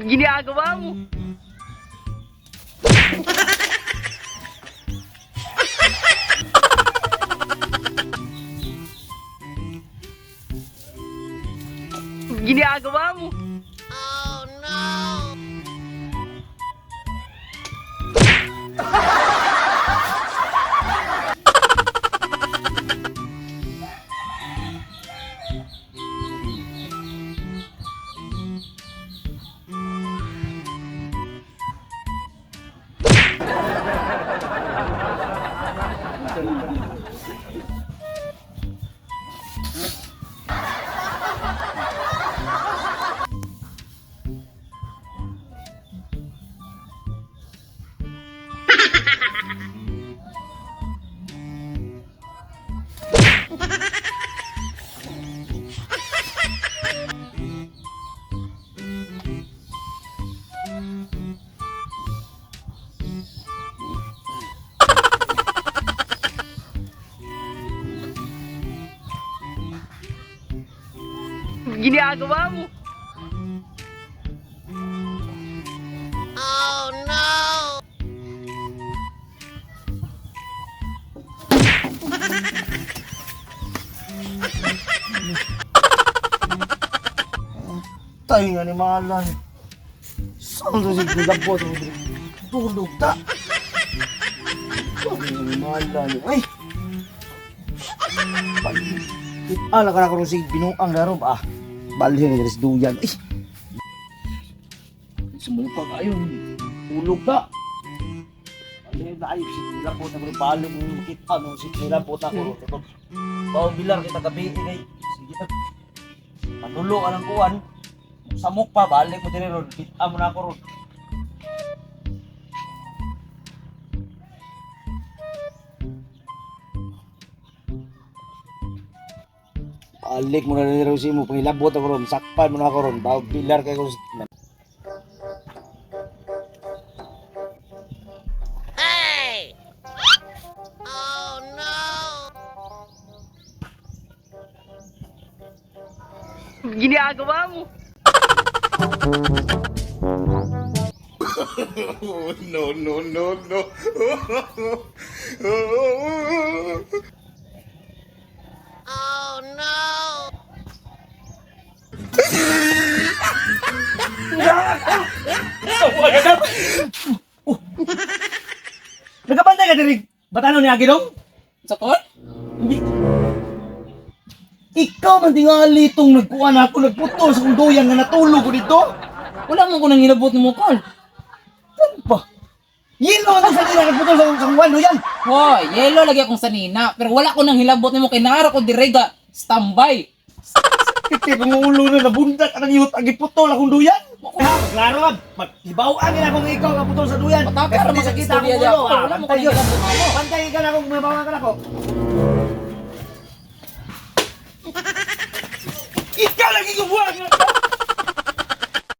Ginagawa mo. Ginagawa mo. Ginagawa mo. Tayo nga ni Malan. Saan to si Gulabot? Tulog ta. Tayo nga ni Malan. Ay! Ala ka na karon si binuang laro ba? Balhin ni Duyan. Ay! Sumupa kayo. Tulog ta. Balhin na ay si Gulabot na karon balo mo makita no si Gulabot na karon. Bawang bilar kita gabi kay. Sige ta. Panulo ka ng kuwan. Samok pa, balik mo diri ron. Kita mo na ako ron. Balik mo na diri si mo, pangilabot ako ron, sakpan mo na ako ron, bawag bilar kay ko. Ginagawa mo. No, no, no, no. Nagabantay ka diri. Batano ni Agilong? Sa kon? Hindi. Ikaw man tingali itong nagkuha na ako, nagputol sa kong duyan nga natulog ko dito. Wala man ko nang hilabot nimo kon. Ano pa? Yelo man sa nila nagputol sa kong duyan. Hoy, yelo lagi akong sanina, pero wala ko nang hilabot nimo kay naara ko direga standby. Kaya kung ulo na nabundak ang iyot, ang giputol akong duyan. Ha, klaro ka. Maghibaw ang ina kung ikaw ang putol sa duyan. Matapang Kasi ra di sa kita istorya akong diya. ulo. Wala Ah, mo bantay ko yun. nang hilabot nimo. Bantay ka na kung may bawa ka na ko. Ikaw lagi gumawa nga.